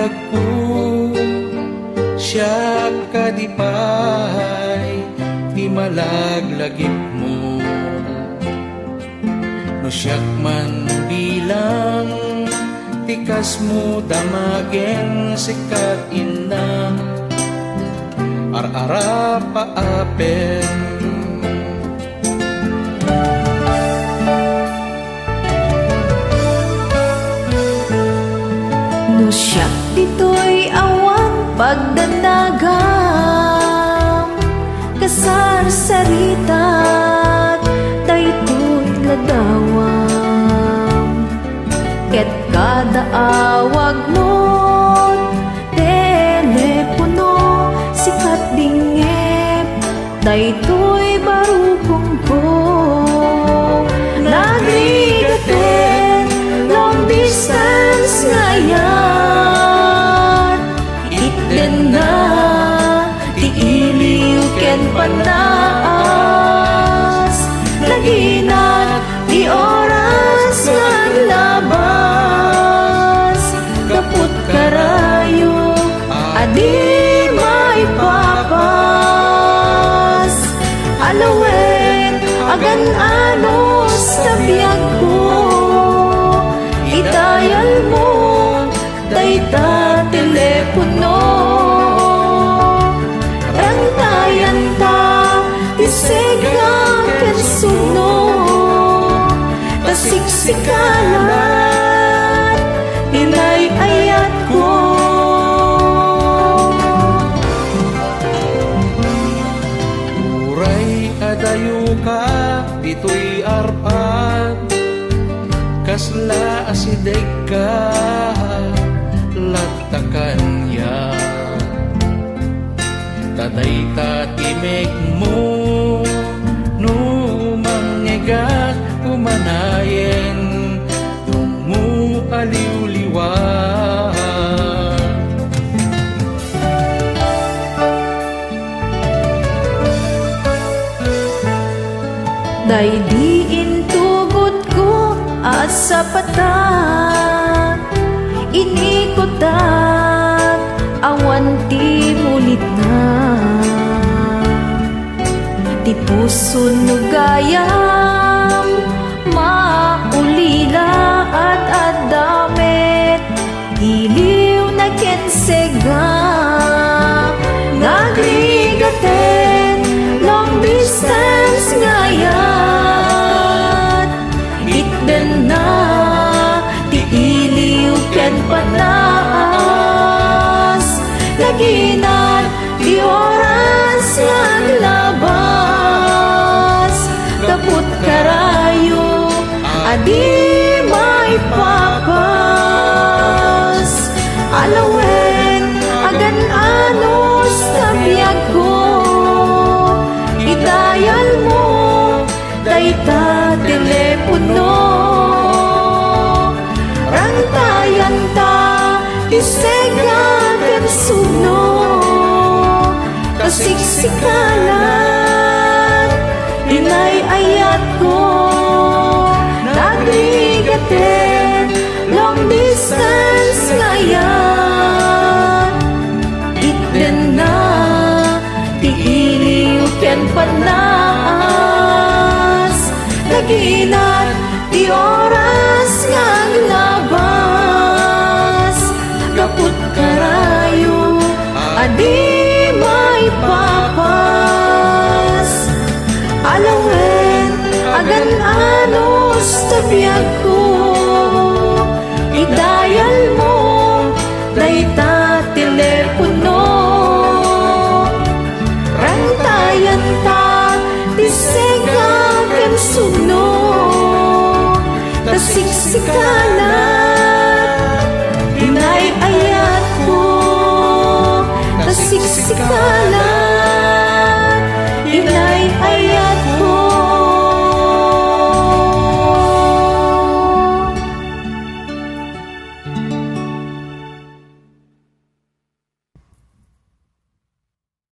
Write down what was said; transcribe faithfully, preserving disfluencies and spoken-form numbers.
Agko, siak kadi pay ti malaglagipmo. No siak man bilang ti kasmo, damagen sika, inna, ar-arapaapen. No siak ditoy, awan pagdannagam, kasarsaritak daytoy ladawam. Ket kada awagmo, telepono, sikat dingngep, daytoy barukongko. Nagrigaten, long distance nga ayat. Itdenna ti iliw ken pannaas. Naginat ti oras nga aglabas. Gapu karayo a di maipapas. Alawen, agan-anos ta biagko. Idayalmo dayta telepono. Rangtayanta ti sega ken suno, ta siksika laeng ti nay-ayatko. Uray adayoka ditoy arpad, kasla asidegka latta kaniak. Ta dayta ti mekmo, no mangngegak umanayen, dummo a liwliwa. Daydi intugotko a sapata, inikutak awan ti mulitna. Ti puson no gayam, maulila, ad-adda met iliwna ken sega. Nagrigaten, long distance nga ayat. Itdenna ti iliw ken pannaas. Naginat ti oras nga aglabas. Gapu karayo a di maipapas. Alawen, agan-anos ta biagko. Idayalmo dayta telepono. Rangtayanta ti sega ken suno, ta siksika laeng ti nay-ayatko. Nagrigaten, long distance nga ayat. Itdenna ti iliw ken pannaas. Naginat ti oras nga aglabas. Gapu karayo a di maipapas. Alawen, agan-anos ta biagko. Idayalmo dayta telepono. Rangtayanta ti sega ken suno, ta siksika